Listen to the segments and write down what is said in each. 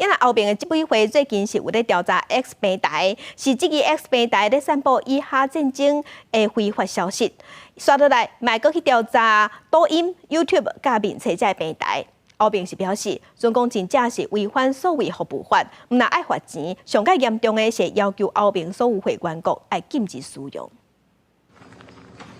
若歐盟的執委會最近是有咧調查 X 平台，是質疑 X 平台咧散布以哈戰爭的非法消息。紲落來，嘛閣去調查抖音、YouTube佮面冊這平台。歐盟是表示，總講真正是違反數位服務法，毋但愛罰錢，上蓋嚴重的是要求歐盟所有會員國愛禁止使用。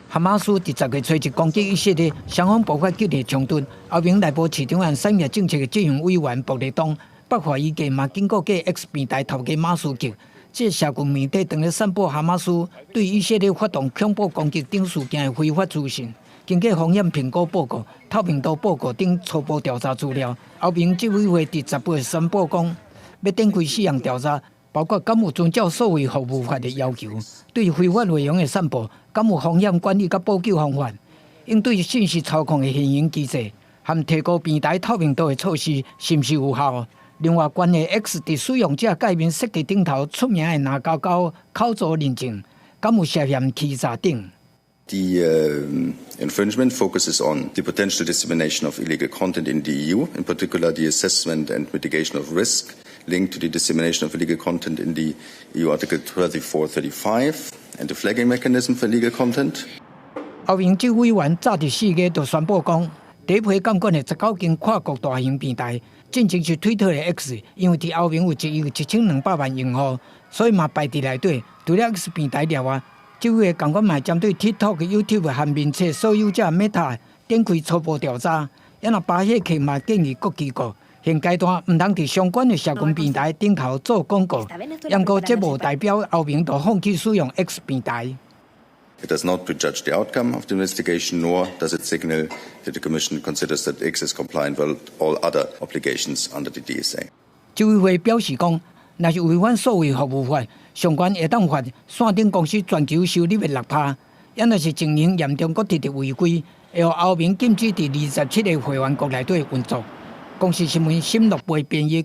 哈馬斯佇10月初一攻擊以色列，雙方爆發激烈衝突。歐盟內部市場和產業政策的執行委員博雷東北法伊計嘛警告過 X 平台頭家馬斯克，這個社群媒體當咧散布哈馬斯對以色列發動恐怖攻擊等事件的非法資訊。經過風險評估報告、透明度報告等初步調查資料，歐盟執委會佇18宣布講，欲展開四項調查，包括敢有遵照數位服務法的要求，對非法內容的散布，敢有風險管理佮補救方法，應對信息操控的現行機制，和提高平台透明度的措施是毋是有效？另外，關於 X 佇使用者介面設計頂頭出名的藍勾勾口座認證，敢有涉嫌欺詐等。 The infringement focuses on the potential dissemination of illegal content in the EU, in particular the assessment and mitigation of risk linked to the dissemination of illegal content in the EU Article 3435 and the flagging mechanism for illegal content. 歐盟執委員早佇4月就宣布講，第一批監管的19間跨國大型平台，進前是推特的 X，因為佇歐盟有1億1200萬用戶，所以嘛排佇內底。除了 X 平台了外，執委會共款嘛針對 TikTok、YouTube 和面冊所有者 Meta 展開初步調查。啊若巴赫克嘛建議各機構現階段毋通佇相關的社群平台頂頭做廣告。毋過這無代表歐盟就放棄使用 X 平台。 It does not prejudge the outcome of the investigation, nor does it signal that the Commission considers that X is compliant with all other obligations under the DSA. 執委會表示講，若是違反數位服務法，上懸會當罰線頂公司全球收入的6趴；若是情形嚴重，閣直直違規，會予歐盟禁止佇27個會員國內底運作。公視新聞沈樂貝編譯。